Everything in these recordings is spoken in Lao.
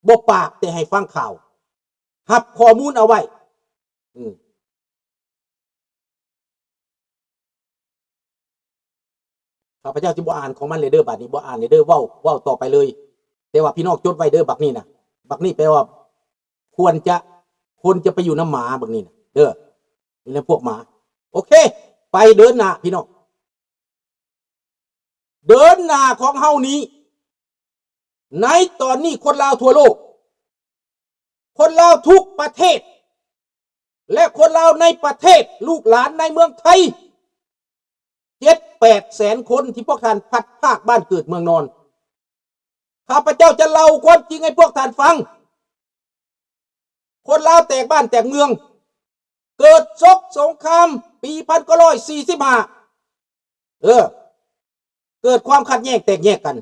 ບໍ່ປາກແຕ່ໃຫ້ຟັງຂ່າວ ຮັບຂໍ້ມູນເອົາໄວ້. ອືມ ຂ້າພະເຈົ້າຊິບໍ່ອ່ານຂອງມັນເລີຍເດີ ບາດນີ້ບໍ່ອ່ານເລີຍເດີ ເວົ້າ ເວົ້າຕໍ່ໄປເລີຍ. ແຕ່ວ່າພີ່ນ້ອງຈົດໄວ້ເດີ ບັກນີ້ນະ ບັກນີ້ແປວ່າ ຄວນຈະ ຄົນຈະໄປຢູ່ນຳໝາ ບັກນີ້ນະເດີ ຢູ່ນຳພວກໝາ. ໂອເຄ ໄປເດີນໜ້າພີ່ນ້ອງ ເດີນໜ້າຂອງເຮົານີ້ ໃນຕອນນີ້ຄົນລາວທົ່ວໂລກ ຄົນລາວທຸກປະເທດ ແລະ ຄົນລາວໃນປະເທດ ລູກຫຼານໃນເມືອງໄທ ເຈັດແປດແສນຄົນທີ່ພວກທ່ານພັດພາກບ້ານເກີດເມືອງນອນ. ຂ້າພະເຈົ້າຈະເລົ່າຄວາມຈິງໃຫ້ພວກທ່ານຟັງ. ຄົນລາວແຕກບ້ານແຕກເມືອງ ເກີດສົກສົງຄາມປີພັນເກົ້າຮ້ອຍສີ່ສິບຫ້າ ເອີ ເກີດຄວາມຂັດແຍ່ງແຕກແຍກກັນ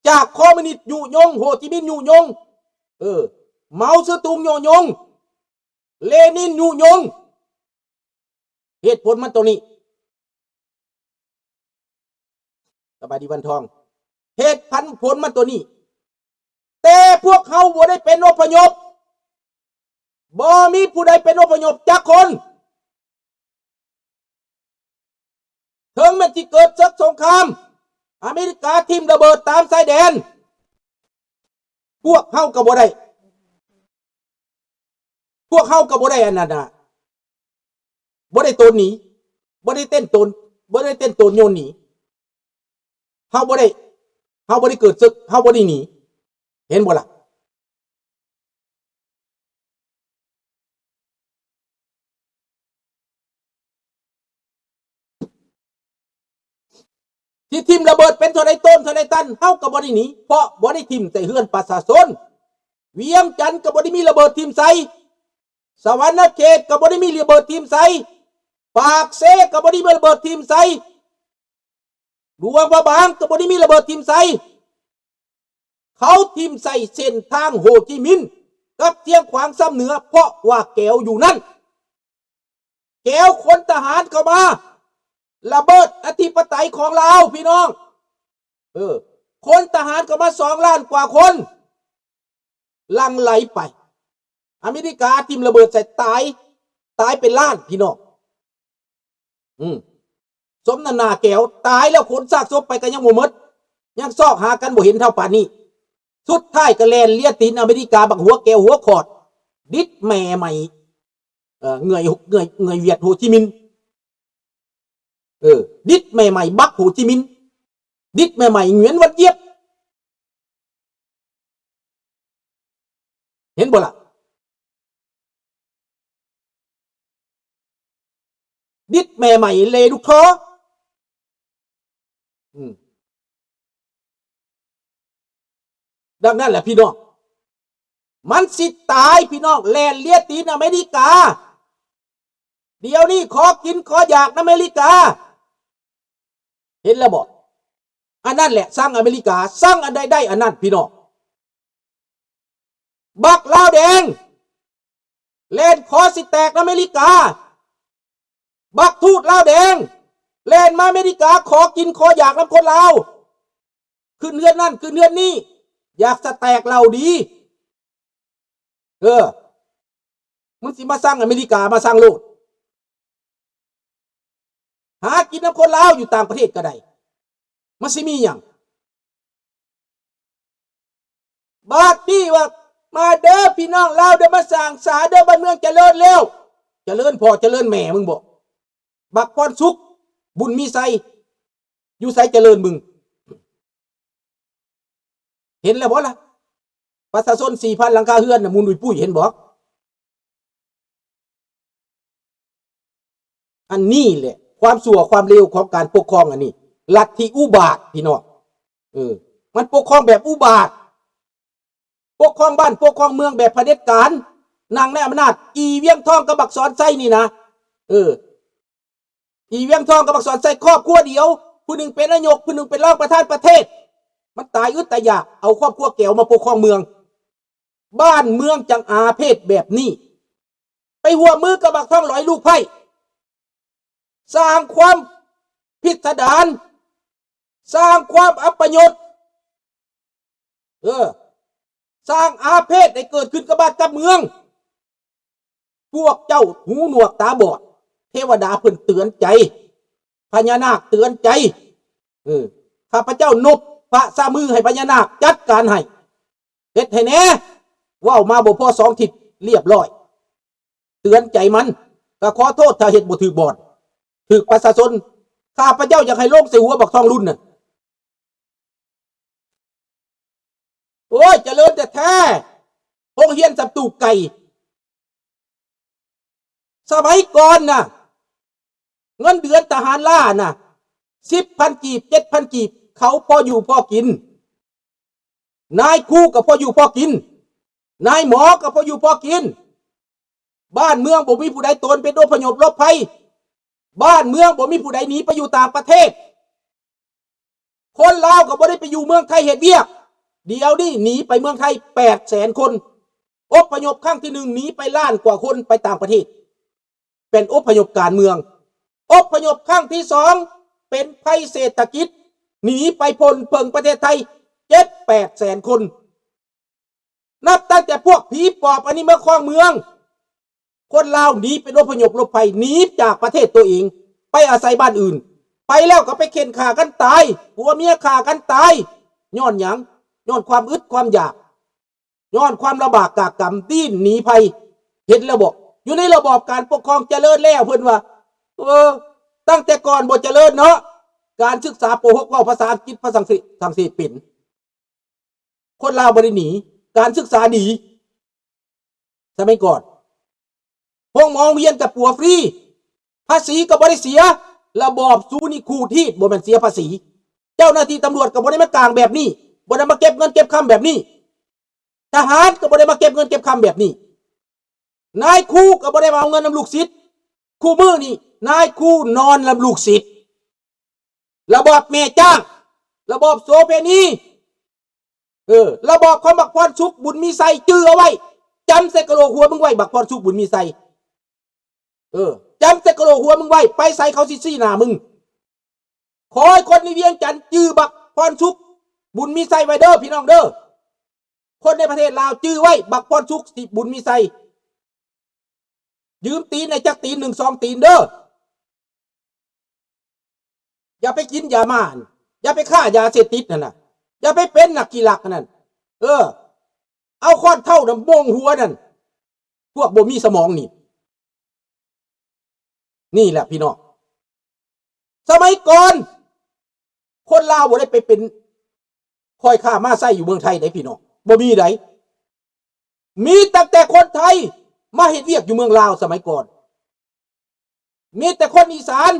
ຈາກຄອມມູນິດຍຸຍົງ ໂຮຈິມິນຍຸຍົງ ເອີ ເມົາຊືອຕຸງຍຸຍົງ ເລນິນຍຸຍົງ. ເຫດຜົນມັນຕົວນີ້ ສະບາຍດີວັນທອງ ເຫດພັນຜົນມັນຕົວນີ້. ແຕ່ພວກເຮົາບໍ່ໄດ້ເປັນອົບພະຍົບ ບໍ່ມີຜູ້ໃດເປັນອົບພະຍົບຈັກຄົນ. ເຖິງແມ່ນຊິເກີດເສິກສົງຄາມ ອາເມລິກາຖິ້ມລະເບີດຕາມຊາຍແດນ ພວກເຮົາກໍບໍ່ໄດ້ ພວກເຮົາກໍບໍ່ໄດ້ອັນນັ້ນນະ ບໍ່ໄດ້ໂຕນໜີ ບໍ່ໄດ້ເຕັ້ນໂຕນ ບໍ່ໄດ້ເຕັ້ນໂຕນໂຍນໜີ. ເຮົາບໍ່ໄດ້ ເຮົາບໍ່ໄດ້ເກີດເສິກ ເຮົາບໍ່ໄດ້ໜີ ເຫັນບໍ່ລະ? ທີ່ຖິ້ມລະເບີດເປັນເທົ່າໃດໂຕນເທົ່າໃດຕັນ ເຮົາກໍບໍ່ໄດ້ໜີ ເພາະບໍ່ໄດ້ຖິ້ມໃສ່ເຮືອນປະຊາຊົນ. ວຽງຈັນກໍບໍ່ໄດ້ມີລະເບີດຖິ້ມໃສ່ ສະຫວັນນະເຂດກໍບໍ່ໄດ້ມີລະເບີດຖິ້ມໃສ່ ປາກເຊກໍບໍ່ໄດ້ມີລະເບີດຖິ້ມໃສ່ ຫຼວງພະບາງກໍບໍ່ໄດ້ມີລະເບີດຖິ້ມໃສ່. ເຂົາຖິ້ມໃສ່ເສັ້ນທາງໂຮຈິມິນກັບຊຽງຂວາງຊຳເໜືອ ເພາະວ່າແກວຢູ່ນັ້ນ ແກວຂົນທະຫານເຂົ້າມາ ລະເບີດອະທິປະໄຕຂອງລາວ ພີ່ນ້ອງ. ເອີ ຂົນທະຫານເຂົ້າມາສອງລ້ານກວ່າຄົນ ຫຼັ່ງໄຫຼໄປ. ອາເມລິກາຖິ້ມລະເບີດໃສ່ ຕາຍ ຕາຍເປັນລ້ານ ພີ່ນ້ອງ. ອືມ ສົມນ້ຳໜ້າແກວ ຕາຍແລ້ວຂົນຊາກສົບໄປກໍຍັງບໍ່ໝົດ ຍັງຊອກຫາກັນບໍ່ເຫັນເທົ່າປານນີ້. ສຸດທ້າຍກໍແລ່ນເລຍຕີນອາເມລິກາ ບັກຫົວແກວຫົວຂອດ ດິດແມ່ໃໝ່ ເອີ ເຫື່ອຍ ເຫື່ອຍ ເຫື່ອຍຫວຽດໂຮຈິມິນ ເອີ ດິດແມ່ໃໝ່ບັກໂຮຈິມິນ ດິດແມ່ໃໝ່ຫງວຽນວັດຢຽບ ເຫັນບໍ່ລະ? ດິດແມ່ໃໝ່ເລດູຄໍ. ອືມ ດັ່ງນັ້ນແຫຼະພີ່ນ້ອງ ມັນຊິຕາຍພີ່ນ້ອງ ແລ່ນເລຍຕີນອາເມລິກາ. ດຽວນີ້ຂໍກິນຂໍຢາກນຳອາເມລິກາ ເຫັນແລ້ວບໍ່? ອັນນັ້ນແຫຼະຊັງອາເມລິກາ ຊັງອັນໃດໄດ້ອັນນັ້ນພີ່ນ້ອງ. ບັກລາວແດງ ແລ່ນຂໍຊິແຕກນຳອາເມລິກາ ບັກທູດລາວແດງ ແລ່ນມາອາເມລິກາ ຂໍກິນຂໍຢາກນຳຄົນລາວ ຂຶ້ນເຮືອນນັ້ນຂຶ້ນເຮືອນນີ້ ຢາກສະແຕກເຫຼົ່າດີ. ເອີ ມຶງຊິມາຊັງອາເມລິກາ ມາຊັງໂລດ ຫາກິນນຳຄົນລາວຢູ່ຕ່າງປະເທດກໍໄດ້ ມັນຊິມີຫຍັງ? ບາດນີ້ວ່າ ມາເດີພີ່ນ້ອງລາວເດີ ມາສ້າງສາເດີ ບ້ານເມືອງຈະເລີນແລ້ວ. ຈະເລີນພໍ່ຈະເລີນແມ່ມຶງບໍ? ບັກພອນສຸກ ບຸນມີໄຊ ຢູ່ໃສຈະເລີນມຶງ? ເຫັນແລ້ວບໍ່ລະ? ປະຊາຊົນສີ່ພັນຫຼັງຄາເຮືອນນະ ໝຸນອຸຍປຸ້ຍ ເຫັນບໍ່? ອັນນີ້ແຫຼະຄວາມຊົ່ວຄວາມເລວຂອງການປົກຄອງອັນນີ້ ລັດທິອຸບາດພີ່ນ້ອງ. ເອີ ມັນປົກຄອງແບບອຸບາດ ປົກຄອງບ້ານປົກຄອງເມືອງແບບຜະເດັດການ ນັ່ງໃນອຳນາດ. ອີວຽງທອງກັບບັກສອນໄຊນີ້ນະ ເອີ ອີວຽງທອງກັບບັກສອນໄຊຄອບຄົວດຽວ ຜູ້ໜຶ່ງເປັນນາຍົກ ຜູ້ໜຶ່ງເປັນຮອງປະທານປະເທດ ມັນຕາຍອຶດຕາຍຢາກ ເອົາຄອບຄົວແກວມາປົກຄອງເມືອງ. ບ້ານເມືອງຈັ່ງອາເພດແບບນີ້ ໄປຮ່ວມມືກັບບັກທອງຫຼອຍລູກໃພ້ ສ້າງຄວາມພິດສະດານ ສ້າງຄວາມອັບປະຍົດ. ເອີ ສ້າງອາເພດໃຫ້ເກີດຂຶ້ນກັບບ້ານກັບເມືອງ. ພວກເຈົ້າຫູໜວກຕາບອດ, ເທວະດາເພິ່ນເຕືອນໃຈ, ພະຍານາກເຕືອນໃຈ. ເອີ ຂ້າພະເຈົ້ານົບພະຊາມືໃຫ້ພະຍານາກຈັດການໃຫ້, ເຮັດໃຫ້ແດ່. ເວົ້າມາບໍ່ພໍສອງທິດ ລຽບຮ້ອຍ. ເຕືອນໃຈມັນ, ກໍຂໍໂທດຖ້າເຮັດບໍ່ຖືກບ່ອນ, ຖືກປະຊາຊົນ. ຂ້າພະເຈົ້າຢາກໃຫ້ລົງໃສ່ຫົວບັກທອງລຸນນັ້ນ. ໂອ້ຍ ຈະເລີນແທ້ໆ ໂຮງຮຽນສຳຕູໄກ່. ສະໄໝກ່ອນນະ ເງິນເດືອນທະຫານລ້ານນະ ສິບພັນກີບ ເຈັດພັນກີບ ເຂົາພໍຢູ່ພໍກິນ. ນາຍຄູກໍພໍຢູ່ພໍກິນ, ນາຍໝໍກໍພໍຢູ່ພໍກິນ. ບ້ານເມືອງບໍ່ມີຜູ້ໃດໂຕນເປັນອົບພະຍົບຫຼົບໄພ, ບ້ານເມືອງບໍ່ມີຜູ້ໃດໜີໄປຢູ່ຕ່າງປະເທດ. ຄົນລາວກໍບໍ່ໄດ້ໄປຢູ່ເມືອງໄທເຮັດວຽກ, ດຽວນີ້ໜີໄປເມືອງໄທແປດແສນຄົນ. ອົບພະຍົບຄັ້ງທີໜຶ່ງ ໜີໄປລ້ານກວ່າຄົນໄປຕ່າງປະເທດ, ເປັນອົບພະຍົບການເມືອງ. ອົບພະຍົບຄັ້ງທີສອງ ເປັນໄພເສດຖະກິດ, ໜີໄປພົ້ນເພິ່ງປະເທດໄທເຈັດແປດແສນຄົນ. ນັບຕັ້ງແຕ່ພວກຜີປອບອັນນີ້ມາຄອງເມືອງ, ຄົນລາວໜີເປັນອົບພະຍົບຫຼົບໄພ, ໜີຈາກປະເທດຕົວເອງ ໄປອາໄສບ້ານອື່ນ, ໄປແລ້ວກໍໄປເຂັ່ນຂ້າກັນຕາຍ, ຜົວເມຍຂ້າກັນຕາຍ. ຍ້ອນຫຍັງ? ຍ້ອນຄວາມອຶດຄວາມຢາກ, ຍ້ອນຄວາມລຳບາກກາກກຳ, ດີ້ນໜີໄພ. ເຫັນແລ້ວບໍ່? ຢູ່ໃນລະບອບການປົກຄອງຈະເລີນແລ້ວ ເພິ່ນວ່າ ເອີ ຕັ້ງແຕ່ກ່ອນບໍ່ຈະເລີນເນາະ, ການສຶກສາ ປໍຫົກ ເວົ້າພາສາອັງກິດ ພາສາສັງເສດເປັນ. ຄົນລາວບໍ່ໄດ້ໜີ, ການສຶກສາດີ. ສະໄໝກ່ອນ ໂຮງໝໍໂຮງຮຽນກໍປົວຟຣີ, ພາສີກໍບໍ່ໄດ້ເສຍ. ລະບອບສູນີ້ຂູດຮີດ, ບໍ່ແມ່ນເສຍພາສີ. ເຈົ້າໜ້າທີ່ຕຳຫຼວດກໍບໍ່ໄດ້ມາກາງແບບນີ້, ບໍ່ໄດ້ມາເກັບເງິນເກັບຄຳແບບນີ້. ທະຫານກໍບໍ່ໄດ້ມາເກັບເງິນເກັບຄຳແບບນີ້. ນາຍຄູກໍບໍ່ໄດ້ມາເອົາເງິນນຳລູກສິດ. ຄູ່ມື້ນີ້ນາຍຄູນອນນຳລູກສິດ. ລະບອບແມ່ຈ້າງ, ລະບອບໂສເພນີ, ເອີ ລະບອບຂອງບັກພອນສຸກ ບຸນມີໄຊ, ຈື່ເອົາໄວ້, ຈຳໃສ່ກະໂຫຼກຫົວມຶງໄວ້ ບັກພອນສຸກ ບຸນມີໄຊ. ເອີ ຈຳໃສ່ກະໂຫຼກຫົວມຶງໄວ້, ໄປໃສເຂົາຊິຊີ້ໜ້າມຶງ. ຂໍໃຫ້ຄົນໃນວຽງຈັນຈື່ບັກພອນສຸກ ບຸນມີໄຊໄວ້ເດີ ພີ່ນ້ອງເດີ. ຄົນໃນປະເທດລາວຈື່ໄວ້ ບັກພອນສຸກ ບຸນມີໄຊ. ຢືມຕີນໃຫ້ຈັກຕີນໜຶ່ງສອງຕີນເດີ. ຢ່າໄປກິນຢາມ້າ, ຢ່າໄປຄ້າຢາເສບຕິດຫັ້ນນະ, ຢ່າໄປເປັນນັກຂີ້ລັກຫັ້ນນະ. ເອີ ເອົາຄ້ອນເທົ້ານະໂໝ້ງຫົວນັ້ນ, ພວກບໍ່ມີສະໝອງນີ້. ນີ້ແຫຼະພີ່ນ້ອງ, ສະໄໝກ່ອນຄົນລາວບໍ່ໄດ້ໄປເປັນ ຂ້ອຍຂ້າມາໃຊ້ຢູ່ເມືອງໄທໃດ໋ພີ່ນ້ອງ, ບໍ່ມີໃດ໋. ມີຕັ້ງແຕ່ຄົນໄທມາເຮັດວຽກຢູ່ເມືອງລາວສະໄໝກ່ອນ, ມີແຕ່ຄົນອີສານ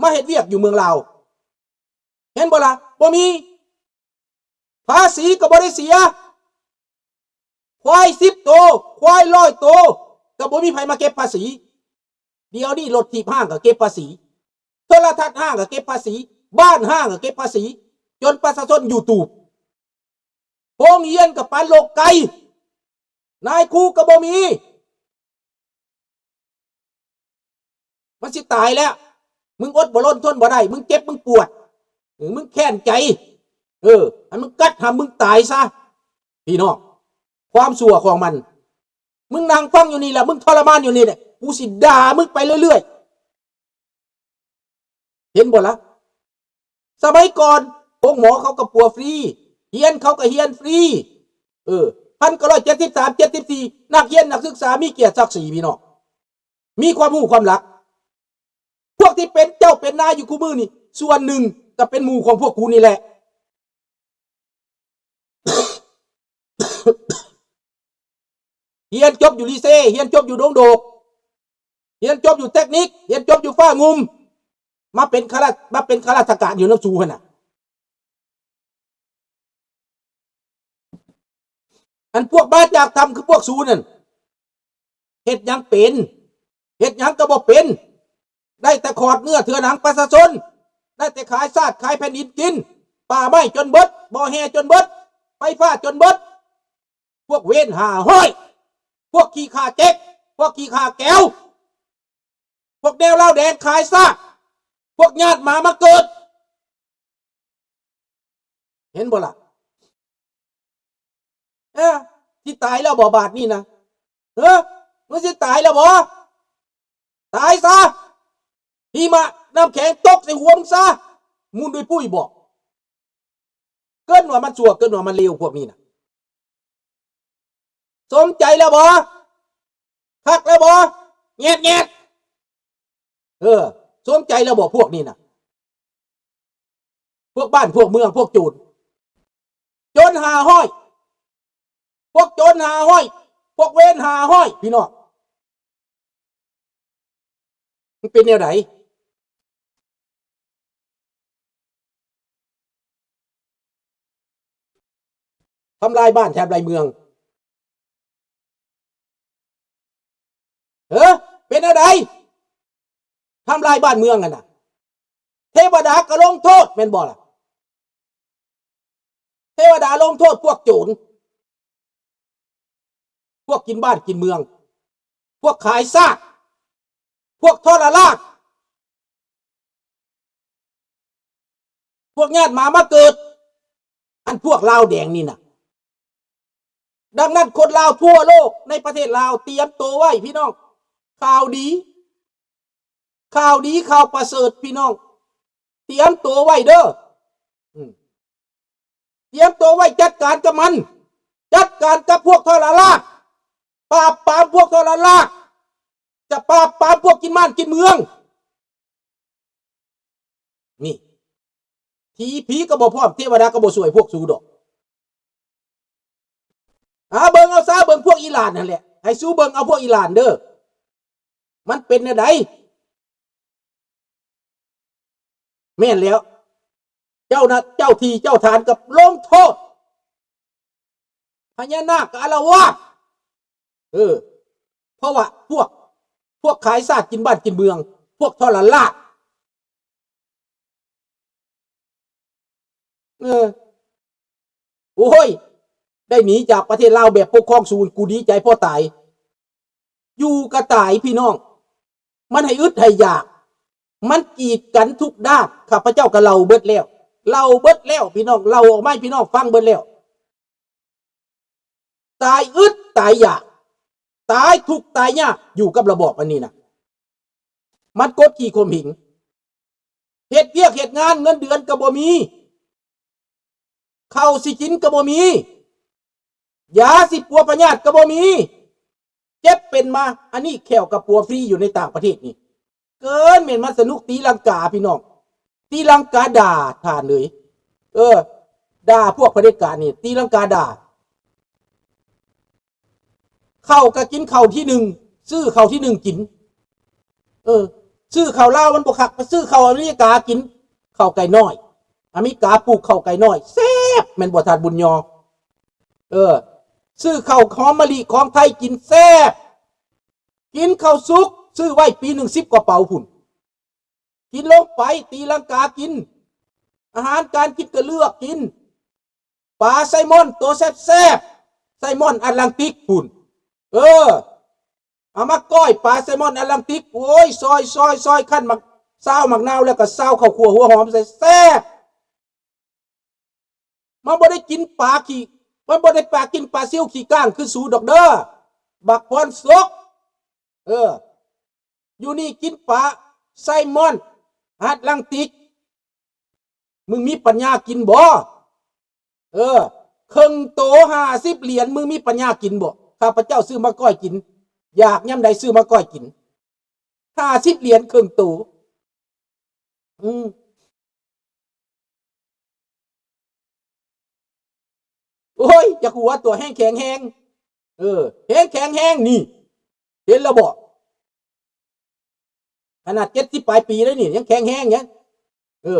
ມາເຮັດວຽກຢູ່ເມືອງລາວ. ເຫັນບໍ່ລະ? ບໍ່ມີ. ພາສີກໍບໍ່ໄດ້ເສຍ. ຄວາຍສິບໂຕ, ຄວາຍຮ້ອຍໂຕ, ກໍບໍ່ມີໃຜມາເກັບພາສີ. ດຽວນີ້ລົດຖີບຮ້າງກໍເກັບພາສີ, ໂທລະທັດຮ້າງກໍເກັບພາສີ, ບ້ານຮ້າງກໍເກັບພາສີ, ຈົນປະຊາຊົນຢູ່ຕູບ. ໂຮງຮຽນກໍປານໂລກໄກ, ນາຍຄູກໍບໍ່ມີ. ມັນຊິຕາຍແລ້ວ, ມຶງອົດບໍ່ລົນທົນບໍ່ໄດ້, ມຶງເຈັບ, ມຶງປວດ, ເອີ ມຶງແຄ້ນໃຈ, ເອີ ໃຫ້ມັນກັດຫຳມຶງຕາຍຊະ. ພີ່ນ້ອງ, ຄວາມຊົ່ວຂອງມັນ, ມຶງນັ່ງຟັງຢູ່ນີ້ແຫຼະ, ມຶງທໍລະມານຢູ່ນີ້ແຫຼະ, ກູຊິດ່າມຶງໄປເລື້ອຍໆ. ເຫັນບໍ່ລະ? ສະໄໝກ່ອນໂຮງໝໍເຂົາກໍປົວຟຣີ, ຮຽນເຂົາກໍຮຽນຟຣີ. ເອີ ພັນເກົ້າຮ້ອຍເຈັດສິບສາມ ເຈັດສິບສີ່ ນັກຮຽນນັກສຶກສາມີກຽດສັກສີພີ່ນ້ອງ, ມີຄວາມຮູ້ຄວາມລັກ. ພວກທີ່ເປັນເຈົ້າເປັນນາຍຢູ່ຄູ່ມື້ນີ້ ສ່ວນໜຶ່ງກໍເປັນໝູ່ຂອງພວກກູນີ້ແຫຼະ. ຮຽນຈົບຢູ່ລີເຊ, ຮຽນຈົບຢູ່ດົງໂດກ, ຮຽນຈົບຢູ່ເຕັກນິກ, ຮຽນຈົບຢູ່ຟ້າງຸ່ມ, ມາເປັນຂ້າລາຊ-, ມາເປັນຂ້າລາຊະການຢູ່ນຳສູຫັ້ນນະ. ອັນພວກມາຈາກຕ່ຳຄືພວກສູນັ້ນ ເຮັດຫຍັງເປັນ? ເຮັດຫຍັງກໍບໍ່ເປັນ. ໄດ້ແຕ່ຂອດເນື້ອເຖືອໜັງປະຊາຊົນ, ໄດ້ແຕ່ຂາຍຊາດຂາຍແຜ່ນດິນກິນ, ປ່າໄມ້ຈົນເບິດ, ບໍ່ແຮ່ຈົນເບິດ, ໄຟຟ້າຈົນເບິດ. ພວກເວນຫ້າຮ້ອຍ, ພວກຂີ້ຂ້າເຈັກ, ພວກຂີ້ຂ້າແກວ, ພວກແນວລາວແດງຂາຍຊາດ, ພວກຍາດໝາມາເກີດ. ເຫັນບໍ່ລະ? ເອີ ຊິຕາຍແລ້ວບໍ່ບາດນີ້ນະ? ເອີ ມຶງຊິຕາຍແລ້ວບໍ່? ຕາຍຊະ! ຫິມະນ້ຳແຂງຕົກໃສ່ຫົວມຶງຊະ! ໝຸ່ນໂດຍປຸ້ຍບໍ? ເກີນວ່າມັນຊົ່ວ ເກີນວ່າມັນເລວ ພວກນີ້ນະ. ສົມໃຈແລ້ວບໍ່? ຄັກແລ້ວບໍ່? ແງດໆ ເອີ ສົມໃຈແລ້ວບໍ່ ພວກນີ້ນະ? ພວກບ້ານພວກເມືອງ ພວກໂຈນ ໂຈນຫ້າຮ້ອຍ ພວກໂຈນຫ້າຮ້ອຍ ພວກເວນຫ້າຮ້ອຍ ພີ່ນ້ອງ ມັນເປັນແນວໃດ? ທຳລາຍບ້ານທຳລາຍເມືອງ ເອີ ເປັນແນວໃດ? ທຳລາຍບ້ານເມືອງຫັ້ນນະ ເທວະດາກໍລົງໂທດແມ່ນບໍ່ລະ? ເທວະດາລົງໂທດພວກໂຈນ ພວກກິນບ້ານກິນເມືອງ ພວກຂາຍຊາດ ພວກທໍລະລາດ ພວກຍາດໝາມາເກີດ ອັນພວກລາວແດງນີ້ນະ. ດັ່ງນັ້ນຄົນລາວທົ່ວໂລກ ໃນປະເທດລາວຕຽມໂຕໄວ້ພີ່ນ້ອງ ຂ່າວດີ ຂ່າວດີ ຂ່າວປະເສີດພີ່ນ້ອງ ຕຽມໂຕໄວ້ເດີ້ ອືມ ຕຽມໂຕໄວ້ ຈັດການກັບມັນ ຈັດການກັບພວກທໍລະລາດ ປາບປາມພວກທໍລະລາດ ຈະປາບປາມພວກກິນບ້ານກິນເມືອງ ນີ້ ທີ່ຜີກໍບໍ່ພ້ອມ ເທວະດາກໍບໍ່ຊ່ວຍພວກສູດອກ. ອາ ເບິ່ງເອົາຊະ ເບິ່ງພວກອີ່ຫຼານຫັ້ນແຫຼະ ໃຫ້ສູເບິ່ງເອົາພວກອີ່ຫຼານເດີ້ ມັນເປັນແນວໃດ? ແມ່ນແລ້ວ ເຈົ້ານະ ເຈົ້າທີ່ເຈົ້າທານກໍລົງໂທດ ພະຍານາກກໍອາລະວາດ ເອີ ເພາະວ່າພວກ ພວກຂາຍຊາດກິນບ້ານກິນເມືອງ ພວກທໍລະລາດ ເອີ ໂອ້ຍ ໄດ້ໜີຈາກປະເທດລາວແບບປົກຄອງສູນ ກູດີໃຈພໍຕາຍ ຢູ່ກໍຕາຍພີ່ນ້ອງ ມັນໃຫ້ອຶດໃຫ້ຢາກ ມັນກີດກັນທຸກດ້ານ ຂ້າພະເຈົ້າກໍເລົ່າເບິດແລ້ວ ເລົ່າເບິດແລ້ວພີ່ນ້ອງ ເລົ່າອອກມາໃຫ້ພີ່ນ້ອງຟັງເບິດແລ້ວ ຕາຍອຶດຕາຍຢາກ ຕາຍທຸກຕາຍຍາກ ຢູ່ກັບລະບອບອັນນີ້ນະ ມັນກົດຂີ່ຂົ່ມເຫງ ເຮັດວຽກເຮັດງານເງິນເດືອນກໍບໍ່ມີ ເຂົ້າຊິກິນກໍບໍ່ມີ ຢາຊິປົວພະຍາດກໍບໍ່ມີ ເຈັບເປັນມາ ອັນນີ້ແຂ້ວກໍປົວຟຣີຢູ່ໃນຕ່າງປະເທດນີ້ ເກີນແມ່ນມາສະໜຸກຕີລັງກາພີ່ນ້ອງ ຕີລັງກາດ່າທ່ານເອີຍ ເອີ ດ່າພວກຜະເດັດການນີ້ ຕີລັງກາດ່າ ເຂົ້າກໍກິນເຂົ້າທີໜຶ່ງ ຊື້ເຂົ້າທີໜຶ່ງກິນ ເອີ ຊື້ເຂົ້າລາວມັນບໍ່ຄັກ ໄປຊື້ເຂົ້າອາເມລິກາກິນ ເຂົ້າໄກ່ນ້ອຍ ອາເມລິກາປູກເຂົ້າໄກ່ນ້ອຍ ແຊບ ແມ່ນບໍ່ທ່ານບຸນຍໍ? ເອີ ຊື້ເຂົ້າຫອມມະລິຂອງໄທກິນແຊບ ກິນເຂົ້າສຸກ ຊື້ໄວ້ປີໜຶ່ງສິບກວ່າເປົາພຸ້ນ ກິນລົງໄປຕີລັງກາກິນ ອາຫານການກິນກໍເລືອກກິນ ປາໄຊມອນໂຕແຊບໆ ໄຊມອນແອດແລນຕິກພຸ້ນ ເອີ ເອົາມາກ້ອຍປາໄຊມອນແອດແລນຕິກ ໂອ້ຍ ຊອຍໆໆ ຄັ້ນໝາກຊາວໝາກນາວ ແລ້ວກໍຊາວເຂົ້າຂົ້ວຫົວຫອມໃສ່ ແຊບ ມັນບໍ່ໄດ້ກິນປາຂີ້ ມັນບໍ່ໄດ້ປາ ກິນປາຊິວຂີ້ກ້າງຄືສູດອກເດີ້ ບັກພອນສົກ ເອີ ຢູ່ນີ້ກິນປາໄຊມອນແອດແລນຕິກ ມຶງມີປັນຍາກິນບໍ່? ເອີ ເຄິ່ງໂຕຫ້າສິບຫຼຽນ ມຶງມີປັນຍາກິນບໍ່? ຂ້າພະເຈົ້າຊື້ມາກ້ອຍກິນ ຢາກຍາມໃດຊື້ມາກ້ອຍກິນ ຫ້າສິບຫຼຽນເຄິ່ງໂຕ ອືມ ໂອ້ຍ ຢາກຫົວຕົວະ ແຮງແຂງແຮງ ເອີ ແຮງແຂງແຮງ ນີ້ ເຫັນແລ້ວບໍ່? ຂະໜາດເຈັດສິບປາຍປີແລ້ວນີ້ ຍັງແຂງແຮງຫຍັງ ເອີ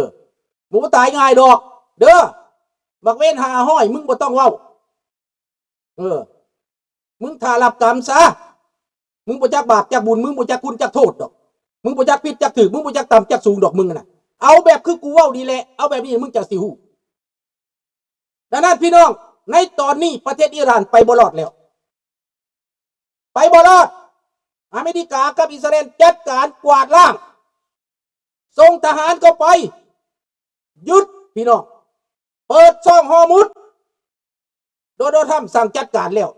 ບໍ່ຕາຍງ່າຍດອກເດີ້ ບັກເວນຫ້າຮ້ອຍ ມຶງບໍ່ຕ້ອງເວົ້າ ເອີ ມຶງຖ້າຮັບກຳຊະ ມຶງບໍ່ຈັກບາບຈັກບຸນ ມຶງບໍ່ຈັກຄຸນຈັກໂທດດອກ ມຶງບໍ່ຈັກຜິດຈັກຖືກ ມຶງບໍ່ຈັກຕ່ຳຈັກສູງດອກ ມຶງຫັ້ນນະ ເອົາແບບຄືກູເວົ້ານີ້ແຫຼະ ເອົາແບບນີ້ ມຶງຈະຊິຮູ້. ດັ່ງນັ້ນພີ່ນ້ອງ ໃນຕອນນີ້ປະເທດອີຣານໄປບໍ່ລອດແລ້ວ ໄປບໍ່ລອດ ອາເມລິກາກັບອິດສະຣາເອນຈັດການກວາດລ້າງ ສົ່ງທະຫານເຂົ້າໄປ ຢຸດພີ່ນ້ອງ ເປີດຊ່ອງຮອມຸດ ໂດນັລ ທຣຳ ສັ່ງຈັດການແລ້ວ